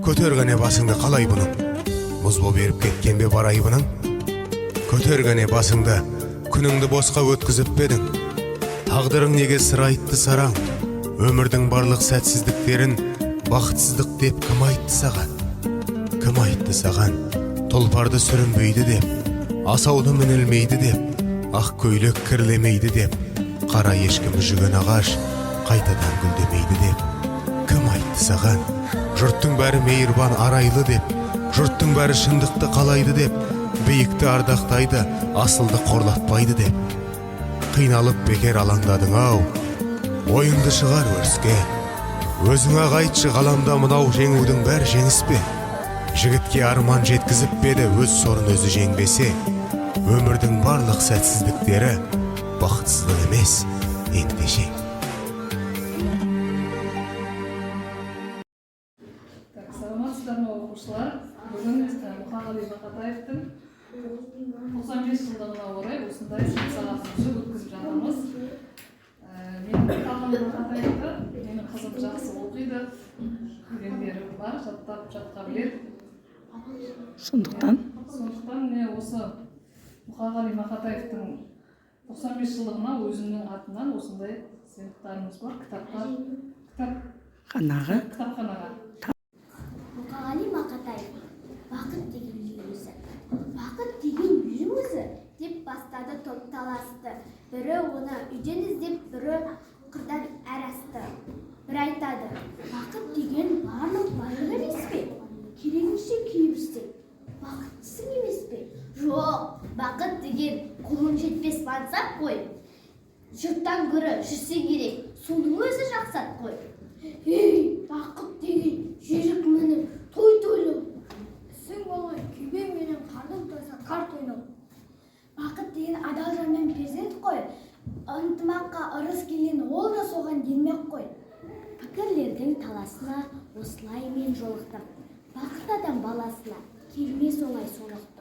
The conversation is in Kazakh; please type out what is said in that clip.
Көтер кәне басыңды, қалай бұның? Мұз боп еріп кеткен бе бар айыбының? Көтер кәне басыңды, күніңді босқа өткізіп пе едің? Тағдырың неге сыр айтты сараң? Өмірдің барлық сәтсіздіктерін бақытсыздық деп кім айтты саған? Кім айтты саған? Тұлпарды сүрінбейді деп, асауды мінілмейді деп, ақ көйлек кірлемейді деп, қара ешкі мүжіген ағаш қайтадан гүлдемейді деп. Кім айтты саған? Жұрттың бәрі мейірбан, арайлы деп, жұрттың бәрі шындықты қалайды деп, биікті ардақтайды, асылды қорлатпайды деп. Қиналып бекер алаңдадың ау, ойыңды шығар өріске. Өзің ақ айтшы, ғаламда мынау жеңудің бәрі жеңіс пе? Жігітке арман жеткізіп пе еді өз сорын өзі жеңбесе? Өмірдің барлық сәтсіздіктері бақытсыздық емес, ендеше. Так, саламатсыздар ма, оқушылар? Бүгін Мұқағали Мақатаевтың 95 жылдығына орай осындай сынып сағатымызды өткізіп жатырмыз. Мен Мұқағали Мақатаевты менің қызым жақсы оқиды, өлеңдері бар, жаттап, жатқа біледі. Сондықтан Сондықтан міне, осы Мұқағали Мақатаевтың 95 жылдығына өзімнің атымнан осындай сыйлықтарымыз бар, кітаптар, кітап ханаға кітапханаға. Мұқағали Мақатаев. «Бақыт деген не өзі? Бақыт деген не өзі?» – деп бастады топ таласты. Бірі оны үйден іздеп, бірі қырдан әр асты. Бірі айтады: «Бақыт деген барлық байлық емес пе? Керегінше киіп жүрсең, бақыттысың емес пе?» «Жоқ, бақыт деген қолың жетпес мансап қой. Жұрттан гөрі жүрсең керек, соның өзі жақсы ат қой». «Ей, бақыт деген жүйрік мініп, той тойлау, ісің болмай күйбең менен қарның тойса, карта ойнау. Бақыт деген адал жанмен перзент қой, ынтымаққа ырыс келген, ол да соған ермек қой». Пікірлердің таласына осылай мен жолықтым. Бақыт адам баласына келмес оңай солықтан.